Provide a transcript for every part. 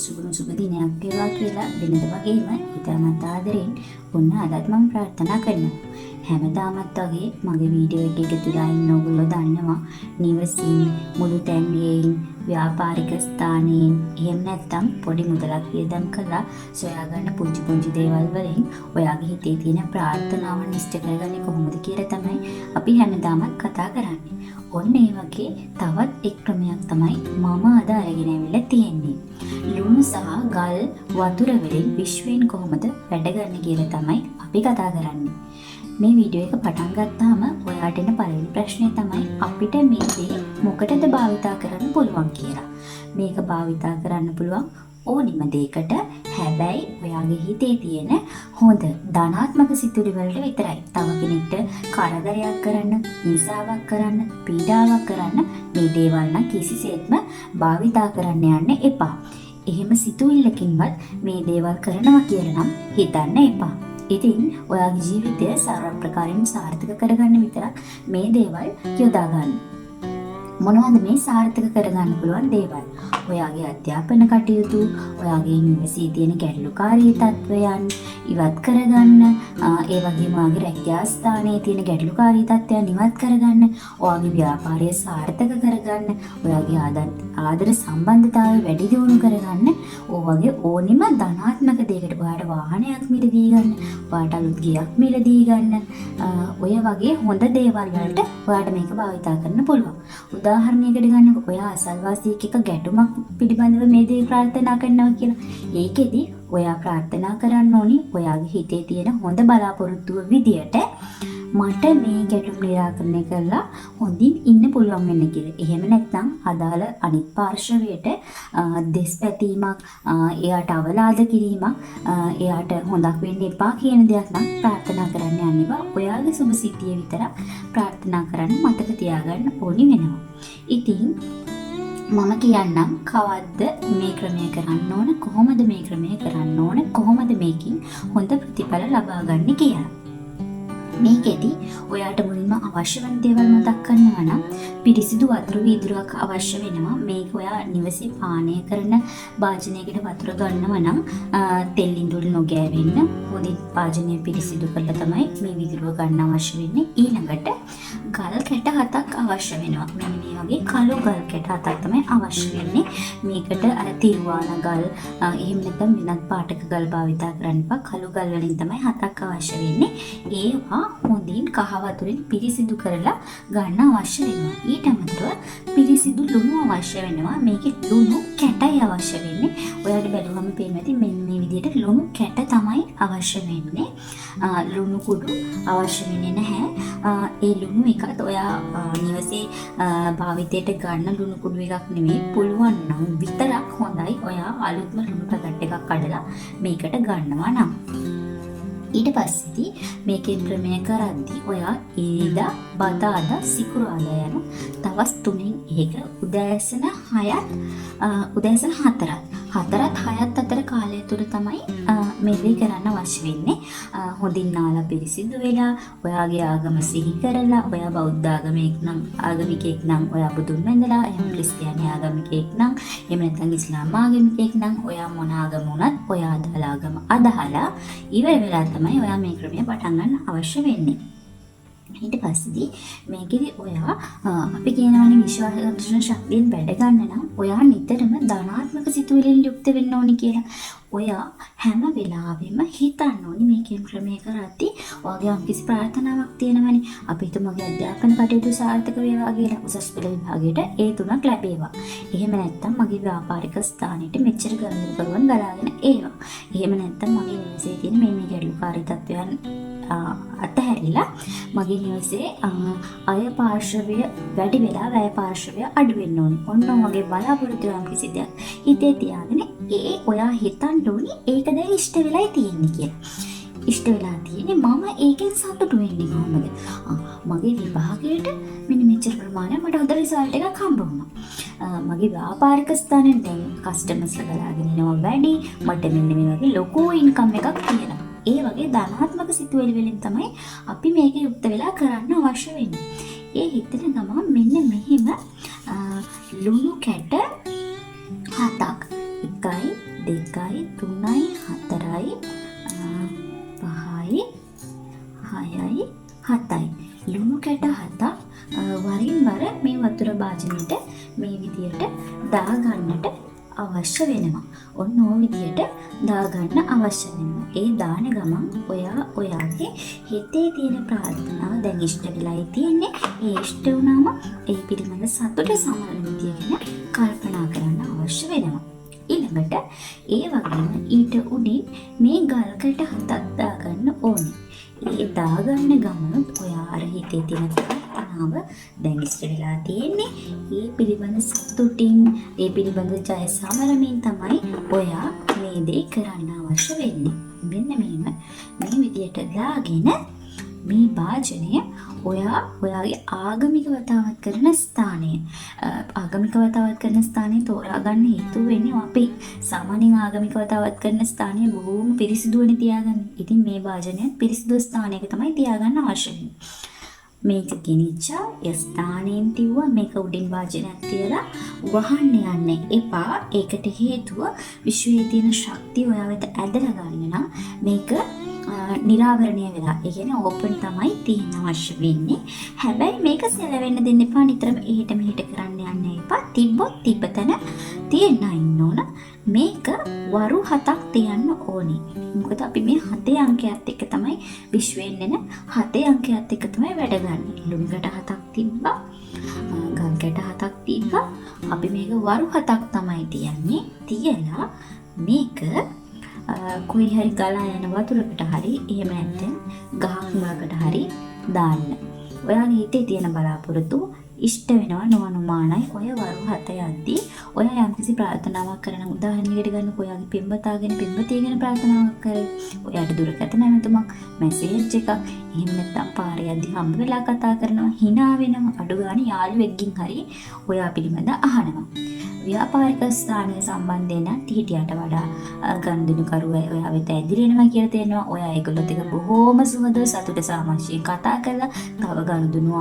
සුබම සුබ දිනයක් වේවා කියලා වෙනද වගේම ඉතාමත් ආදරෙන් ඔන්න අදත් මම ප්‍රාර්ථනා කරනවා. හැමදාමත් වගේ මගේ වීඩියෝ එක එකතු වෙලා ඉන්න ඕගොල්ලෝ දන්නවා නිවසින්, මුළු තැන්ගෙන්, ව්‍යාපාරික ස්ථානයෙන්, එහෙම නැත්නම් පොඩි මුදලක් වියදම් කරලා සොයාගන්න පුංචි පුංචි දේවල් වලින් ඔයාගේ හිතේ තියෙන ප්‍රාර්ථනාවන් ඉෂ්ට කරගන්නේ කොහොමද කියලා තමයි අපි හැමදාමත් කතා කරන්නේ. ඔන්න ඒ වගේ තවත් එක් ක්‍රමයක් තමයි මම අද අරගෙන ඇවිල්ලා තියෙන්නේ. ලුණු සහ ගල් වතුර වලින් විශ්වයෙන් කොහොමද වැඩ ගන්න කියලා තමයි අපි කතා කරන්නේ. මේ වීඩියෝ එක පටන් ගත්තාම ඔයාට එන පළවෙනි ප්‍රශ්නය තමයි අපිට මේ දේ මොකටද භාවිතා කරන්න පුළුවන් කියලා. මේක භාවිතා කරන්න පුළුවන් ඕනිම දෙයකට. හැබැයි ඔයාගේ හිතේ තියෙන හොඳ ධනාත්මක සිතුවිලි වලට විතරයි. තව කෙනෙක්ට කරදරයක් කරන්න, හිංසාවක් කරන්න, පීඩාවක් කරන්න මේ දේවල් නම් කිසිසේත්ම භාවිතා කරන්න යන්න එපා. එහෙම සිතුවිල්ලකින්වත් මේ දේවල් කරනවා කියලා නම් හිතන්න එපා. ඉතින් ඔයාගේ ජීවිතය සර්ව ප්‍රකාරයෙන් සාර්ථක කරගන්න විතරක් මේ දේවල් යොදා ගන්න. මොනවද මේ සාර්ථක කරගන්න පුළුවන් දේවල්? ඔයාගේ අධ්‍යාපන කටයුතු, ඔයාගේ නිවසේ තියෙන ගැටලුකාරී තත්ත්වයන් ඉවත් කරගන්න, ඒ වගේම ඔයාගේ රැකියා ස්ථානයේ තියෙන ගැටලුකාරී තත්ත්වයන් ඉවත් කරගන්න, ඔයාගේ ව්‍යාපාරය සාර්ථක කරගන්න, ඔයාගේ ආදර සම්බන්ධතාවය වැඩි දියුණු කරගන්න, ඔය වගේ ඕනෙම ධනාත්මක දෙයකට ඔයාට වාහනයක් මිලදී ගන්න, ඔයාට අලුත් ගෙයක් මිලදී ගන්න, ඔය වගේ හොඳ දේවල් වලට ඔයාට මේක භාවිතා කරන්න පුළුවන්. උදාහරණයකට ගන්නකො, ඔයා අසල්වාසියෙක් එක්ක ගැටුමක් පිළිබඳව මේ දේ ප්‍රාර්ථනා කරනවා කියලා. ඒකෙදි ඔයා ප්‍රාර්ථනා කරන්න ඕනි ඔයාගේ හිතේ තියෙන හොඳ බලාපොරොත්තුව විදියට මට මේ ගැටුම් නිරාකරණය කරලා හොඳින් ඉන්න පුළුවන් වෙන්න කියලා. එහෙම නැත්නම් අදාළ අනිත් පාර්ශවයට දෙස් පැතීමක්, එයාට අවලාද කිරීමක්, එයාට හොඳක් වෙන්න එපා කියන දෙයක් නම් ප්‍රාර්ථනා කරන්න යන්න එපා. ඔයාගේ සුබ සිද්ධිය විතරක් ප්‍රාර්ථනා කරන්න මතක තියාගන්න ඕනි වෙනවා. ඉතින් මම කියන්නම් කවද්ද මේ ක්‍රමය කරන්න ඕන, කොහොමද මේ ක්‍රමය කරන්න ඕන, කොහොමද මේකින් හොඳ ප්‍රතිඵල ලබා ගන්න කියලා. මේකෙදි ඔයාට මුලින්ම අවශ්‍ය වෙන දේවල් මතක් කරනවා නම් පිරිසිදු වතුර වීදුරුවක් අවශ්‍ය වෙනවා. මේක ඔයා නිවසේ පානය කරන භාජනයකට වතුර ගන්නවා නම් තෙල් ඉඳුල් නොගෑවෙන්න හොඳින් භාජනය පිරිසිදු කරලා තමයි මේ වීදුරුව ගන්න අවශ්‍ය වෙන්නේ. ඊළඟට ගල් කැට 7ක් අවශ්‍ය වෙනවා. මෙන්න මේ වගේ කළු ගල් කැට 7ක් තමයි අවශ්‍ය වෙන්නේ. මේකට අර තිරුවාන ගල්, එහෙම නැත්නම් වෙනත් පාටක ගල් භාවිතා කරන්න එපා. කළු ගල් වලින් තමයි 7ක් අවශ්‍ය වෙන්නේ. ඒවා හොඳින් කහ වතුරින් පිරිසිදු කරලා ගන්න අවශ්‍ය වෙනවා. ඊට අමතරව පිරිසිදු ලුණු අවශ්‍ය වෙනවා. මේකේ ලුණු කැටයි අවශ්‍ය වෙන්නේ. ඔයාලට බැලුවම පේනවා ඇති මෙන්න මේ විදිහට ලුණු කැට තමයි අවශ්‍ය වෙන්නේ. ලුණු කුඩු අවශ්‍ය වෙන්නේ නැහැ. ඒ ලුණු එකත් ඔයා නිවසේ භාවිතයට ගන්න ලුණු කුඩු එකක් නෙමෙයි. පුළුවන් නම් විතරක් හොඳයි ඔයා අලුත්ම ලුණු පැකට් එකක් කඩලා මේකට ගන්නවා නම්. ඊට පස්සේදී මේකේ ක්‍රමය කරද්දී ඔයා ඉරිදා, බදාදා, සිකුරාදා යන දවස් තුනෙන් එක උදෑසන 6ත්, උදෑසන 4ත් 6ත් අතර කාලය තුල තමයි මේ දේ කරන්න අවශ්‍ය වෙන්නේ. හොඳින් නාලා පිරිසිදු වෙලා ඔයාගේ ආගම සිහි කරලා, ඔයා බෞද්ධ ආගමිකයෙක් නම් ඔයා බුදුන් වැඳලා, එහෙම ක්‍රිස්තියානි ආගමිකයෙක් නම්, එහෙම නැත්නම් ඉස්ලාම් ආගමිකයෙක් නම්, ඔයා මොන ආගම වුණත් ඔයා අදාළ ආගම අදහලා ඉවර වෙලා තමයි ඔයා මේ ක්‍රමය පටන් ගන්න අවශ්‍ය වෙන්නේ. ඊට පස්සේදී මේකෙදි ඔයා, අපි කියනවනේ විශ්වාස ශක්තියෙන් වැඩ ගන්න නම් ඔයා නිතරම ධනාත්මක සිතුවිලින් යුක්ත වෙන්න ඕනි කියලා. ඔයා හැම වෙලාවෙම හිතන්න ඕනි මේකෙන් ක්‍රමය කරද්දී ඔයාගේ යම්කිසි ප්‍රාර්ථනාවක් තියෙනවනේ. අපි හිතමු මගේ අධ්‍යාපන කටයුතු සාර්ථක වේවා කියලා, උසස් පෙළ විභාගයට ඒ 3ක් ලැබේවා. එහෙම නැත්නම් මගේ ව්‍යාපාරික ස්ථානෙට මෙච්චර ගනුදෙනුකරුවන් ගලාගෙන ඒවා. එහෙම නැත්නම් මගේ නිවසේ තියෙන මේ මේ ගැටලුකාරී තත්ත්වයන් අතහැරිලා මගේ නිවසේ අය පාර්ශවය වැඩි වෙලා වැය පාර්ශවය අඩු වෙන්න ඕනි. ඔන්න ඔය වගේ බලාපොරොත්තු යම් කිසි දෙයක් හිතේ තියාගෙන ඒ ඔයා හිතන්න ඕනි ඒක දැන් ඉෂ්ට වෙලයි තියෙන්නේ කියලා. ඉෂ්ට වෙලා තියෙන්නේ, මම ඒකෙන් සතුටු වෙන්නේ කොහොමද? මගේ විභාගයට මෙන්න මෙච්චර ප්‍රමාණයක් මට හොඳ රිසල්ට් එකක් හම්බ වුණා. මගේ ව්‍යාපාරික ස්ථානෙන් දැන් කස්ටමර්ස්ලා ගලාගෙන එනවා වැඩි. මට මෙන්න මේ වගේ ලොකු ඉන්කම් එකක් තියෙනවා. ඒ වගේ ධනාත්මක සිතුවිලි වලින් තමයි අපි මේක යුක්ත වෙලා කරන්න අවශ්‍ය වෙන්නේ. ඒ හිතන ගමන් මෙන්න මෙහෙම ලුණු කැට 7ක් 1යි 2යි 3යි 4යි 5යි 6යි 7යි ලුණු කැට 7ක් වරින් වර මේ වතුර භාජනයට මේ විදියට දාගන්නට අවශ්‍ය වෙනවා. ඔන්න ඔය විදියට දාගන්න අවශ්‍ය වෙනවා. ඒ දාන ගමන් ඔයා ඔයාගේ හිතේ තියෙන ප්‍රාර්ථනාව දැන් ඉෂ්ට වෙලායි තියෙන්නේ. ඒ ඉෂ්ට වුණාම ඒ පිළිබඳ සතුට සමරන විදිය ගැන කල්පනා කරන්න අවශ්‍ය වෙනවා. ඊළඟට ඒ වගේම ඊට උඩින් මේ ගල් කැට 7ක් දාගන්න ඕනේ. ඒ දාගන්න ගමනුත් ඔයා අර හිතේ තියෙන ප්‍රාර්ථනාව දැන් ඉෂ්ට වෙලා තියෙන්නේ. ඒ පිළිබඳ සතුටින්, ඒ පිළිබඳ ජය සමරමින් තමයි ඔයා මේ දේ කරන්න අවශ්‍ය වෙන්නේ. මෙන්න මෙහෙම මේ විදියට දාගෙන මේ භාජනය ඔයා ඔයාගේ ආගමික වතාවත් කරන ස්ථානය, ආගමික වතාවත් කරන ස්ථානය තෝරා ගන්න හේතුව වෙන්නේ අපි සාමාන්‍යයෙන් ආගමික වතාවත් කරන ස්ථානය බොහෝම පිරිසිදුවනේ තියාගන්නේ. ඉතින් මේ භාජනයත් පිරිසිදු ස්ථානයක තමයි තියාගන්න අවශ්‍ය වෙන්නේ. මේක ගෙනිච්චා ඒ ස්ථානයෙන් තිව්වා මේක උඩින් භාජනයක් තියලා වහන්න යන්න එපා. ඒකට හේතුව විශ්වයේ තියෙන ශක්තිය ඔයා වෙත ඇදලා ගන්න නම් මේක නිරාවරණය වෙලා, ඒ කියන්නේ ඕපන් තමයි තියෙන්න අවශ්‍ය වෙන්නේ. හැබැයි මේක සෙලවෙන්න දෙන්න එපා. නිතරම එහෙට මෙහෙට කරන්න යන්න එපා. තිබ්බොත් තිබ්බ තැන තියෙන්න ඉන්න ඕන. මේක වරු 7ක් තියන්න ඕනේ. මොකද අපි මේ 7 අංකයත් එක්ක තමයි විශ්වයෙන් එන 7 අංකයත් එක්ක තමයි වැඩ ගන්නෙ. ලුණු ගැට 7ක් තිබ්බා, ගල් ගැට 7ක් තිබ්බා. අපි මේක වරු 7ක් තමයි තියන්නේ. තියලා මේක කොයි හරි ගලා යන වතුරකට හරි, එහෙම නැත්නම් ගහක් මුලකට හරි දාන්න. ඔයාගේ හිතේ තියෙන බලාපොරොත්තු ඉෂ්ට වෙනවා නොඅනුමානයි. ඔය වරු 7 යද්දී ඔයා යම්කිසි ප්‍රාර්ථනාවක් කරන, උදාහරණයකට ගන්නකො ඔයාගේ පෙම්වතා ගැන, පෙම්වතිය ගැන ප්‍රාර්ථනාවක් කරේ. ඔයාට දුරකථන ඇමතුමක්, මැසේජ් එකක්, එහෙම නැත්නම් පාරේ යද්දී හම්බ වෙලා කතා කරනවා, හිනා වෙනවා, අඩු ගානේ යාළුවෙක්ගෙන් හරි ඔයා පිළිබඳ අහනවා. ව්‍යාපාරික ස්ථානය සම්බන්ධයෙන් නම් හිටියට වඩා ගනුදෙනුකරුවා ඔයා වෙත ඇදිරෙනවා කියලා තේරෙනවා. ඔයා ඒගොල්ලොත් එක්ක බොහෝම සුහදව සතුට සාමර්ශයෙන් කතා කරලා තව ගනුදෙනු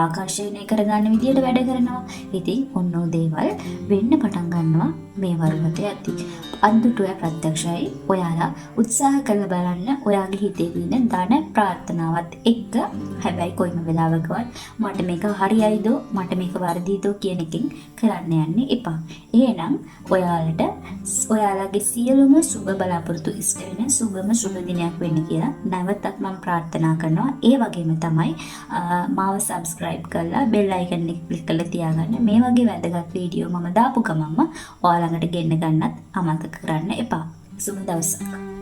ආකර්ෂණය කරගන්න විදියට වැඩ කරනවා. ඉතින් ඔන්න ඔය දේවල් වෙන්න පටන් ගන්නවා මේ වරු හත යද්දි. අද්දුටුවයි ප්‍රත්‍යක්ෂයි. ඔයාලා උත්සාහ කරලා බලන්න ඔයාගේ හිතේ තියෙන ධන ප්‍රාර්ථනාවත් එක්ක. හැබැයි කොයිම වෙලාවකවත් මට මේක හරියයිදෝ මට මේක වරදීදෝ කියන එකෙන් කරන්න යන්න එපා. එහෙනම් ඔයාලට ඔයාලගේ සියලුම සුබ බලාපොරොත්තු ඉෂ්ට වෙන සුබම සුබ දිනයක් වෙන්න කියලා නැවතත් මම ප්‍රාර්ථනා කරනවා. ඒ වගේම තමයි මාව සබ්ස්ක්‍රයිබ් කරලා බෙල් අයිකන් එක ක්ලික් කරලා තියාගන්න. මේ වගේ වැදගත් වීඩියෝ මම දාපු ගමන්ම ඔයා ළඟට ගෙන්න ගන්නත් අමතක කරන්න එපා. සුබ දවසක්.